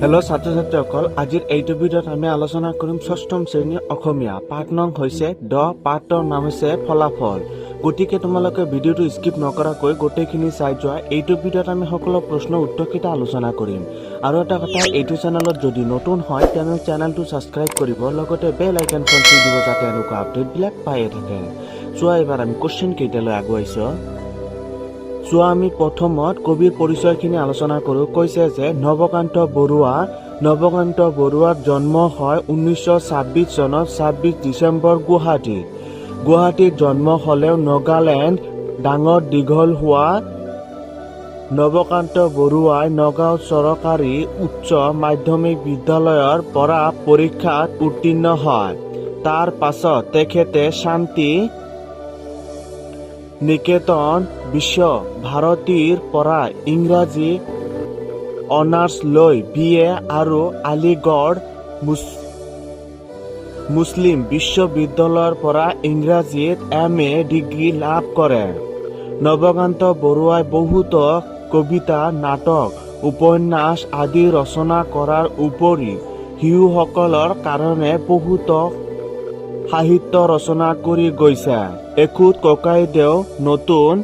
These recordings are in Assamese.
হেল্ল' ছাত্ৰ ছাত্ৰীসকল, আজিৰ এইটো ভিডিঅ'ত আমি আলোচনা কৰিম ষষ্ঠম শ্ৰেণীৰ অসমীয়া পাঠ নং হৈছে 10, পাঠটোৰ নাম হৈছে ফলাফল। গতিকে তোমালোকে ভিডিঅ'টো স্কিপ নকৰাকৈ গোটেইখিনি চাই যোৱা। এইটো ভিডিঅ'ত আমি সকলো প্ৰশ্ন উত্তৰকেইটা আলোচনা কৰিম। আৰু এটা কথা, এইটো চেনেলত যদি নতুন হয়, তেনেহ'লে চেনেলটো ছাবস্ক্ৰাইব কৰিব, লগতে বেল আইকনখন চুই দিব, যাতে এনেকুৱা আপডেটবিলাক পায়ে থাকে। চোৱা, এইবাৰ আমি কুৱেশ্যন কেইটালৈ আগুৱাইছোঁ। চোৱা, আমি প্ৰথমত কবিৰ পৰিচয়খিনি আলোচনা কৰোঁ। কৈছে যে নৱকান্ত বৰুৱা। নৱকান্ত বৰুৱাৰ জন্ম হয় 1926 চনত 26 ডিচেম্বৰ গুৱাহাটীত। গুৱাহাটীত জন্ম হ'লেও নগালেণ্ড ডাঙৰ দীঘল হোৱা নৱকান্ত বৰুৱাই নগাঁও চৰকাৰী উচ্চ মাধ্যমিক বিদ্যালয়ৰ পৰা পৰীক্ষাত উত্তীৰ্ণ হয়। তাৰ পাছত তেখেতে শান্তি নিকেতন বিশ্ব ভাৰতীৰ পৰা ইংৰাজী অনাৰ্ছ লৈ বি এ আৰু আলিগড় মুছলিম বিশ্ববিদ্যালয়ৰ পৰা ইংৰাজীত এম এ ডিগ্ৰী লাভ কৰে। নৱকান্ত বৰুৱাই বহুতো কবিতা, নাটক, উপন্যাস আদি ৰচনা কৰাৰ উপৰি শিশুসকলৰ কাৰণে বহুতো সাহিত্য ৰচনা কৰি গৈছে। এখুদ ককাইদেউ, নতুন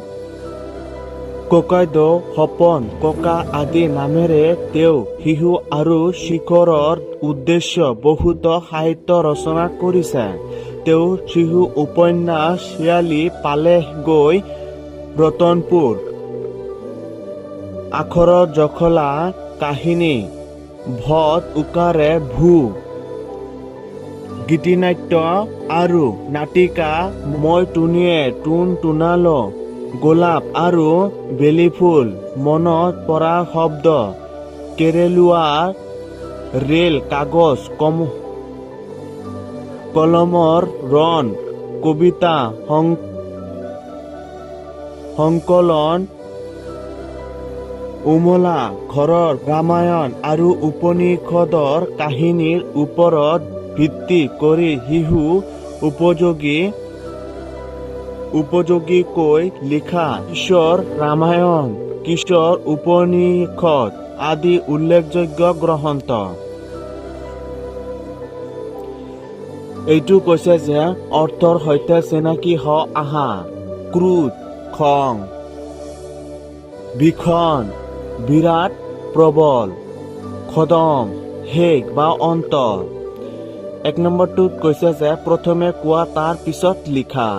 ককাইদেউ, সপোন ককা আদি নামেৰে তেওঁ শিশু আৰু কিশোৰৰ উদ্দেশ্য বহুতো সাহিত্য ৰচনা কৰিছে। তেওঁ শিশু উপন্যাস শিয়ালী পালেগৈ ৰতনপুৰ, আখৰৰ জখলা কাহিনী, ভত উকাৰে ভূ, গীতিনাট্য আৰু নাটিকা মই টুনিয়ে টোন টোনালো, গোলাপ আৰু বেলিফুল, মনত পৰা শব্দ, কেৰেলুৱা ৰেল, কাগজ কলমৰ ৰণ, কবিতা সংকলন ওমলা, ঘৰৰ ৰামায়ণ আৰু উপনিষদৰ কাহিনীৰ ওপৰত ভিত্তি কৰি শিশু উপযোগীকৈ লিখা কিশোৰ ৰামায়ণ, কিশোৰ উপনিষদ আদি উল্লেখযোগ্য গ্ৰন্থ। এইটো কৈছে যে অৰ্থৰ সৈতে চিনাকি হওঁ আহা। ক্ৰোধ, খং। ভীষণ, বিৰাট, প্ৰবল। খতম, শেষ বা অন্ত। 1 নম্বৰটোত কৈছে যে প্ৰথমে কোৱা, তাৰ পিছত লিখা।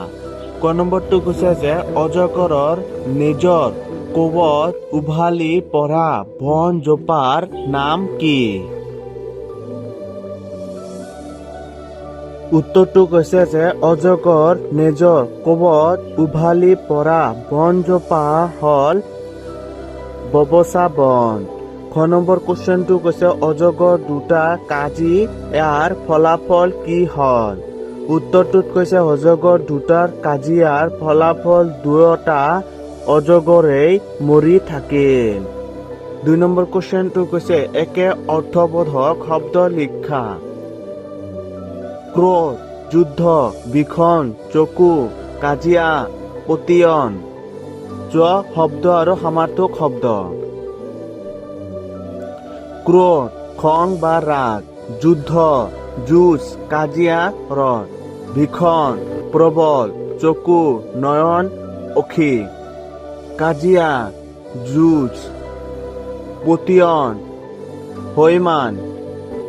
ক নম্বৰটো কৈছে যে অজগৰৰ নেজৰ কোবত উভালি পৰা বনজোপাৰ নাম কি? উত্তৰটো কৈছে যে অজগৰ নেজৰ কোবত উভালি পৰা বনজোপা হ'ল ববচা বন। খ নম্বৰ কুৱেশ্যনটো কৈছে অজগৰ দুটা কাজিয়াৰ ফলাফল কি হ'ল? উত্তৰটোত কৈছে অজগৰ দুটাৰ কাজিয়াৰ ফলাফল দুয়োটা অজগৰেই মৰি থাকিল। 2 নম্বৰ কুৱেশ্যনটো কৈছে একে অৰ্থবোধক শব্দ লিখা। ক্ৰোধ, যুদ্ধ, ভীষণ, চকু, কাজিয়া, পতিয়ন। যোৱা শব্দ আৰু সমাৰ্থক শব্দ। ক্ৰোধ, খং বা ৰাগ। যুদ্ধ, যুঁজ, কাজিয়া, ৰণ। ভীষণ, প্ৰবল। চকু, নয়ন, অক্ষি। কাজিয়া, যুঁজ। পতিয়ন, সৈমান।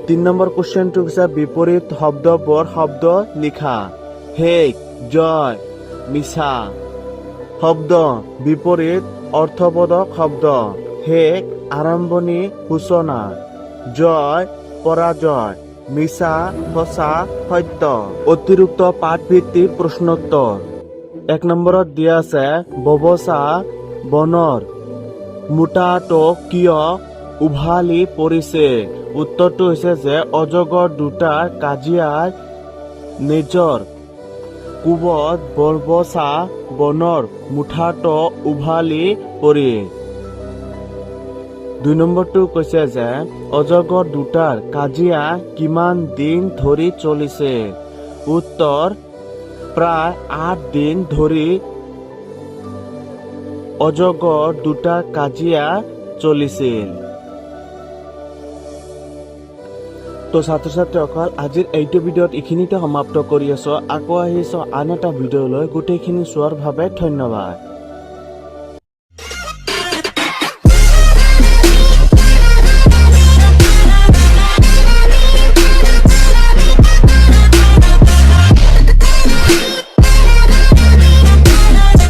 3 নম্বৰ কুৱেশ্যনটো হৈছে বিপৰীত শব্দবোৰ শব্দ লিখা। শেষ, জয়, মিছা। শব্দ বিপৰীত অৰ্থবোধক শব্দ। শেষ, আৰম্ভণি, সূচনা। জয়, পৰাজয়। মিছা, সঁচা, সত্য। অতিৰিক্ত পাঠভিত্তিক প্ৰশ্নোত্তৰ। 1 নম্বৰত দিয়া আছে ববচা বনৰ মুঠাটো কিয় উভালি পৰিছে? উত্তৰটো হৈছে যে অজগৰ দুটাৰ কাজিয়াৰ নেজৰ কোবত বৰবচা বনৰ মুঠাটো উভালি পৰিল। 2 নম্বৰটো কৈছে যে অজগৰ দুটাৰ কাজিয়া কিমান দিন ধৰি চলিছে? উত্তৰ, প্ৰায় 8 দিন ধৰি অজগৰ দুটাৰ কাজিয়া চলিছিল। তো ছাত্ৰ ছাত্ৰীসকল, আজিৰ এইটো ভিডিঅ'ত এইখিনিতে সমাপ্ত কৰি আছো। আকৌ আহিছো আন এটা ভিডিঅ' লৈ। গোটেইখিনি চোৱাৰ বাবে ধন্যবাদ।